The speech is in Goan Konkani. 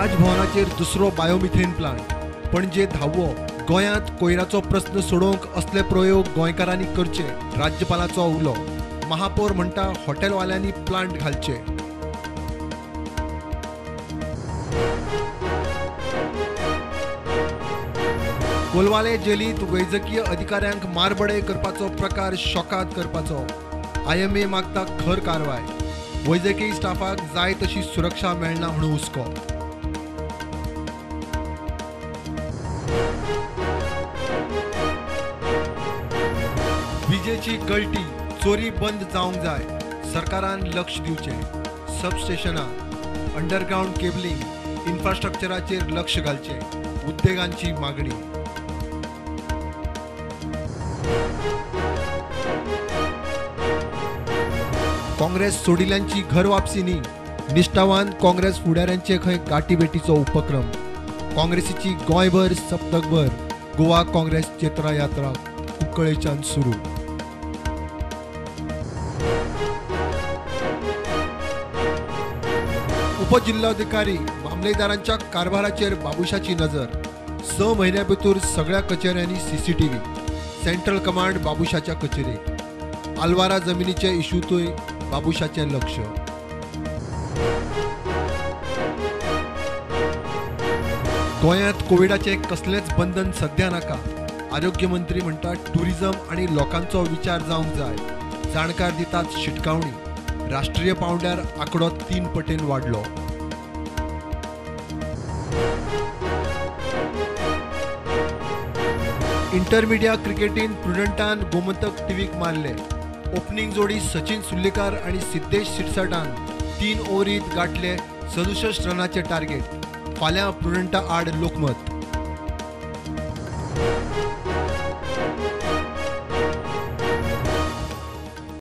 राजभवनाचेर दुसरो बायोमिथेन प्लांट. पणजे धावो. गोंयांत कोयराचो प्रस्न सोडोवंक असले प्रयोग गोंयकारांनी करचे, राज्यपालाचो उलो. महापौर म्हणटा हॉटेलवाल्यांनी प्लांट घालचे. कोलवाले जेलींत वैजकीय अधिकाऱ्यांक मारबडय करपाचो प्रकार शॉकाद करपाचो. आयएमए मागता खर कारवाय. वैजकीय स्टाफाक जाय तशी सुरक्षा मेळना म्हणून हुस्को. विजेची गळटी, चोरी बंद जावंक जाय, सरकारान लक्ष दिवचें. सबस्टेशनां, अंडरग्रावंड केबलिंग, इन्फ्रास्ट्रक्चराचेर लक्ष घालचें, उद्देगांची मागणी. काँग्रेस सोडिल्ल्यांची घर वापसी न्ही, निश्ठावान काँग्रेस फुडाऱ्यांचे खंय गांठीभेटीचो उपक्रम. काँग्रेसीची गोंयभर सप्तकभर गोवा काँग्रेस चेत्रा यात्रा कुंकळेच्यान सुरू. उपजिल्हाधिकारी मामलेदारांच्या कारभाराचेर बाबुशाची नजर. 6 म्हयन्या भितर सगळ्या कचेऱ्यांनी सीसीटीव्ही. सेंट्रल कमांड बाबुशाच्या कचेरेक. आलवारा जमिनीचे इशूतूय बाबुशाचें लक्ष. गोंयांत कोविडाचें कसलेंच बंधन सध्या नाका. आरोग्य मंत्री म्हणटा टुरिझम आनी लोकांचो विचार जावंक जाय. जाणकार दितात शिटकावणी. राष्ट्रीय पांवड्यार आंकडो 3 पटीन वाडलो. इंटरमिडिया क्रिकेटीन प्रुडंटान गोमंतक टीव्हीक मारले. ओपनिंग जोडी सचिन सुर्लेकार आनी सिद्धेश सिरसाटान 3 ओव्हरीत गांठले 67 रनाचे टार्गेट. फाल्यां प्रुडंटा आड लोकमत.